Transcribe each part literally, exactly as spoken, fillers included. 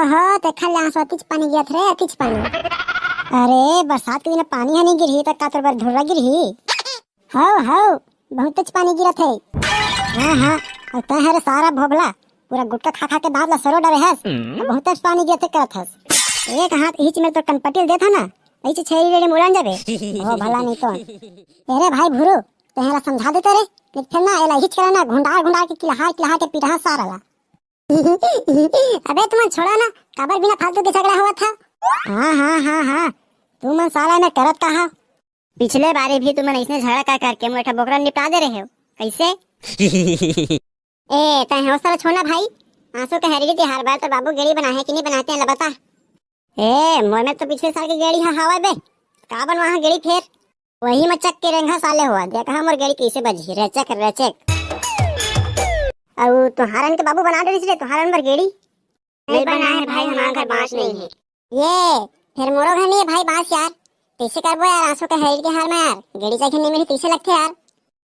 हो, तेखर ले आंसू, अतिच पानी गिरत रे, अतिच पानी। अरे, बरसात के दिन पानी ह नहीं गिरही, त का तोर बर धुर्रा गिरही? हव, हव, बहुतेच पानी गिरत हे। हाँ, हाँ, अउ तैं हरे सारा भोभला, पूरा गुटखा खा खा के दांत ला सरो डरे हस। बहुतेच पानी गिरत हे करत हस। एक हाथ इहिच में तोर कनपटी ल देथा ना, अइसे छेरी रेड़ी मुड़न जाबे। ओ भला नहीं तो। अरे भाई भुरू, तैं एला समझा देते रे, नहीं फेर ना एला इहिच करा ना, घुंडार घुंडार के किलहार किलहार के पिटहा सारा ला। अबे तुमन छोड़ा ना, काबर बिना फालतू के झगड़ा होवत हा? हाँ, हाँ, हाँ, हाँ, तुमन साला में करत का हा? पिछले बारी भी तुमन अइसने झगड़ा कर करके मोर एक ठा बोकरा निपटा दे रहे हो, कइसे? ए, तैं हौसला छोड़ ना भाई, आंसू के हरेली तिहार बर तोर बाबू गेड़ी बनाहे कि नहीं बनाहे तेला बता। ए, मोर में तो पिछले साल के गेड़ी हा हावय बे, का बनवा हा गेड़ी फेर? वही म चक के रेंघा साले हुआ, देखा मोर गेड़ी कइसे बजही, रेचक, रेचक। अउ तुहारन के बाबू बना डरिस रे, तुहारन बर गेड़ी। नहीं बना है भाई, हमार घर बांस नहीं है। ये, फेर मोरो घर नहीं है भाई बांस यार, कइसे करबो यार, आंसू के हरेली तिहार में यार, गेड़ी चाही नहीं मिली, कइसे लगथे यार?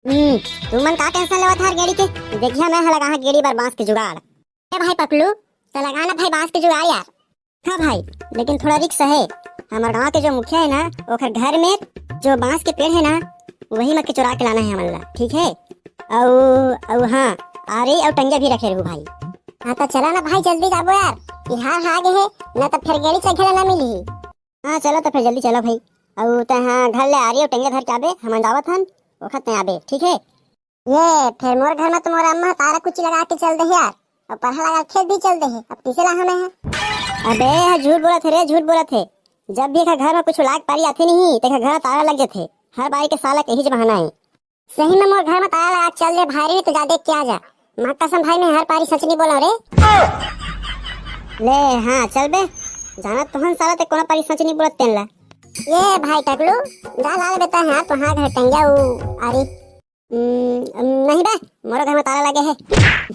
हम्म, तुमन का tension लेवत हर गेड़ी के? देखिया मैं ह लगा हा गेड़ी बर बांस के जुगाड़। ए भाई पकलू, त लगा ना भाई बांस के जुगाड़ यार। हाँ भाई, लेकिन थोड़ा risk है। हमर गांव के जो मुखिया है ना, ओखर घर में जो बांस के पेड़ है ना, वही में के चुरा के लाना है हमन ला, ठीक है? अउ, अउ हाँ, आरी अउ टंगिया भी रखे रहू भाई। हाँ त चला ना भाई, जल्दी जाबो यार, तिहार हा आगे है, ना त फेर गेड़ी चघे ला ना मिलही। हाँ, चलो तो फिर जल्दी चलो भाई। अउ तैं हाँ घर ले आरी अउ टंगिया धर के आबे, हमन जावत हन, ओखर तैं आबे, ठीक है? ये, फिर मोर घर में तो मोर अम्मा तारा कुची लगा के चल दे हे यार, अउ परहा लगा के खेत भी चल दे हे, अब कइसे ला हमें है? अबे, ये झूठ बोलत हे रे, झूठ बोलत हे। जब भी एखर घर में कुछ लाग पारी आथे नहीं, तेखर घर ताला लग जथे। हर बारी के साला के ही बहाना है। सही में मोर घर में ताला लगा के चल दे भाई रे, तो जादे क्या जा। माँ कसम भाई, मैं हर पारी सच नहीं बोला रे। ले, हाँ, चल बे। जानत तो हन साला ते कोनो पारी सच नहीं बोलत तेन ला। ये भाई टकलू, जा ला ले बेटा, हाँ, तो हाँ घर टंगिया उ आरी। हम्म, नहीं बे, मोरो घर में ताला लगे है।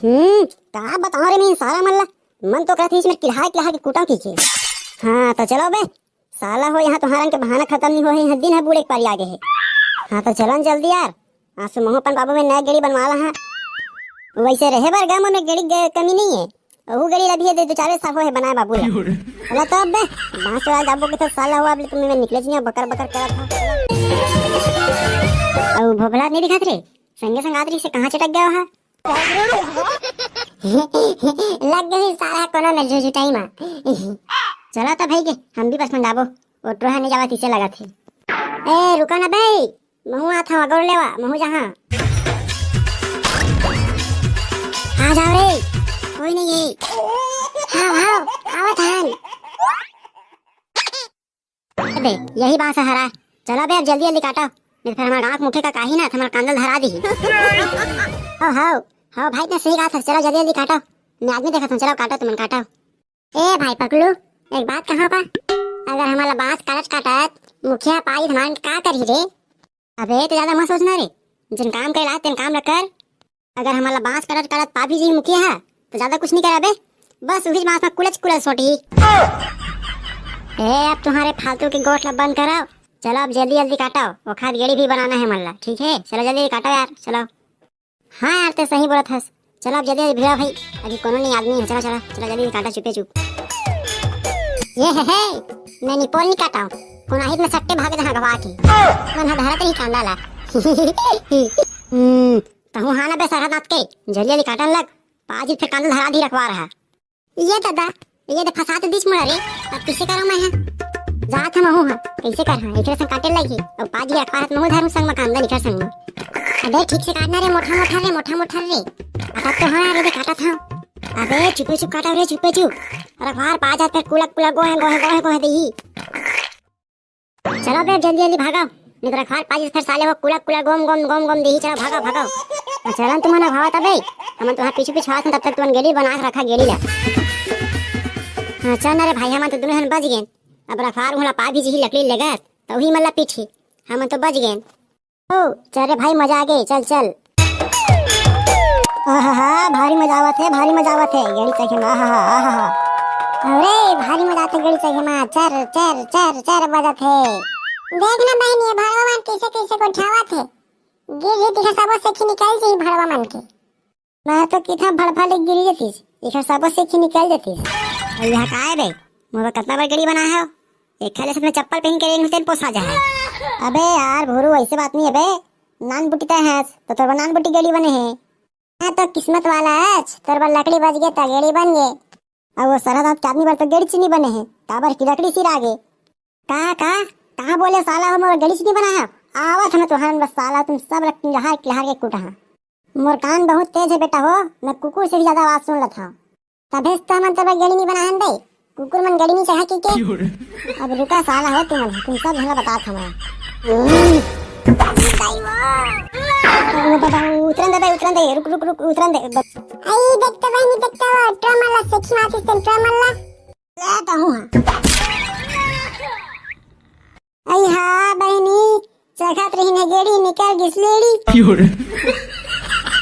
हम्म, का बताओ रे मैं सारा मन ला। मन तो कहती इसमें किलहा किलहा के कूटा की के। हाँ, तो चलो बे। साला हो, यहाँ तुहारन के बहाना खतम नहीं हो है, यहाँ दिन है बूढ़े के पारी आगे है। हाँ, तो चलन जल्दी यार, आंसू महू अपन बाबू में नया गेड़ी बनवा ला हाँ। वैसे रहे बर गा, मोर में गेड़ी के कमी नहीं है। ओहू गेड़ी अभी दे दो चार साल हो है बनाए बाबू ला। अरे तो अब बे, बांस वाला जाबो के तो साला हो, अब ले तुम में निकले जिया बकर बकर करत हो। अउ भोभला नहीं दिखात रे, संगे संग आत रही से कहाँ चटक गया हा? लग गई सारा कोनो में झुझुटाई मा। चला तो भाई के, हम भी बस मंगाबो। ऑटो है नहीं जावा किसे लगा थे। ए, रुका ना भाई, महू आता हूँ, अगोर लेवा, महू जहाँ। आ जाओ रे, कोई नहीं है। हाँ, हाँ, आवत हन। अबे, यही बांस हरा। चलो बे, अब जल्दी जल्दी काटो, नहीं तो फिर हमारे गाँव के मुखिया का काही ना, तो हमारा कांदल धरा दी। हो, हो, हो भाई, तैं सही कहा था, चलो जल्दी जल्दी काटो। मैं आदमी देखा था, चलो काटो, तुमन काटो। ए भाई पकलू, एक बात कहा का, अगर हमारा बांस काटत काटत मुखिया पाई धान का करी रे? अबे, तो ज्यादा मत सोचना रे, जिन काम करे ला, तेन काम रख कर। अगर हमारा बांस काटत काटत पा भी जी मुखिया हा, तो ज्यादा कुछ नहीं करा बे, बस उही बांस में कुलच कुलच सोटी। ए, अब तुम्हारे फालतू के गोठ ला बंद कराओ, चलो अब जल्दी जल्दी काटो, वो खाद गेड़ी भी बनाना है मन ला, ठीक है? चलो जल्दी काटो यार, चलो। हाँ यार, ते सही बोलत हस, चलो अब जल्दी जल्दी भिड़ा भाई, अभी कोनो नहीं आदमी है, चलो चलो चलो जल्दी काटो चुपे चुप। ये हे, हे, मैं निपोल नहीं काटा हूँ, कोनाहित में सट्टे भाग जहाँ गवा के, मन हा धरत नहीं कांदा ला। हम्म, कहूँ हाँ ना बे सरहद आत के, जल्दी जल्दी काटन लग, पाजी फिर कांदा धरा दी रखवा रहा। ये दादा, ये दे फसात दिस मोला रे, अब कइसे करंव मैं हा? जात हंव महूँ हा, कइसे करहां, एखरे संग काटे लगही, अउ पाजी रखवा रहत महूँ धरहूँ संग म कांदा निकर संग म। अबे ठीक से काटना रे, मोठा मोठा रे, मोठा मोठा रे। अटक तो हाँ रे, दे काटत हंव। अबे चुपे चुप काटव रे, चुपे चुप। अरे बार पाजा फिर कुलक कुलक गोहे गोहे गोहे गोहे देही। चलो बे, जल्दी जल्दी भागो, नहीं तो रखवार पाजी फिर साले वो कुलक कुलक गोम गोम गोम गोम देही। चलो भागो भागो। हाँ, चलन तुमन भावा तबे, हमन तुम्हार पीछू पीछू आथन, तब तक तुमन गेड़ी बना के रखा गेड़ी ला। हाँ चल ना रे भाई, हमन तो दुनों हन बच गेन। अब रखवार उहला पा भी जी लकड़ी लेगत, तो उही मन ला पीठी, हमन तो बच गेन। ओ, चल रे भाई, मजा आ गए, चल, चल। आहाहा, भारी मजा आवत हे, भारी मजा आवत हे, गेड़ी चघे मा, आहाहा, आहाहा। अरे, भारी मजा आथे गेड़ी चघे मा, चर, चर, चर, चर बजत हे। देख ना बहन, ये भड़वा मन कइसे, कइसे गोठियावत हे। गिर जी, तिखा सबो सेखी निकल जी भड़वा मन के। मैं तो कितना भड़फा ले गिरी जतिस, एखर सबो सेखी निकल जतिस। अरे, यहाँ का है बे? मोर बर कतना बड़ गेड़ी बनाए हो। एक खाली से मैं चप्पल पहन के रेंग हुसैन पोसा जा है। अबे यार भोरू, ऐसे बात नहीं है बे। नान बुटी तय है तो तोर बर नान बुटी गेड़ी बने है। हाँ तो किस्मत वाला है, तोर बर लकड़ी बच गए तो गेड़ी बन गए। अब वो सरहद के आदमी बर तो गेड़ी चीनी बने है, काबर की लकड़ी सिरा गे। का का का बोले साला हो, मोर गेड़ी चीनी बना है। आवत हमें तुहन बस साला, तुम सब लग लहार लहार के कूटा है। मोर कान बहुत तेज है बेटा हो, मैं कुकुर से भी ज्यादा आवाज सुन लेता हूँ। तभे से तो हमन तोर बर गेड़ी नहीं बना है बे। कुकुर मन गेड़ी नहीं चाहे की के? अब रुका साला हो तुम, तुम सब झगड़ा बता था मैं। ओ बाबा, उतरन दे बे, उतरन दे, रुक रुक रुक, उतरन दे। आई देख तो बहनी, देख तो वो ट्रमला से खिमाती से ट्रमला। ले तो हूँ। आई हाँ बहनी, चघत रही ने गेड़ी निकल गिस लेड़ी।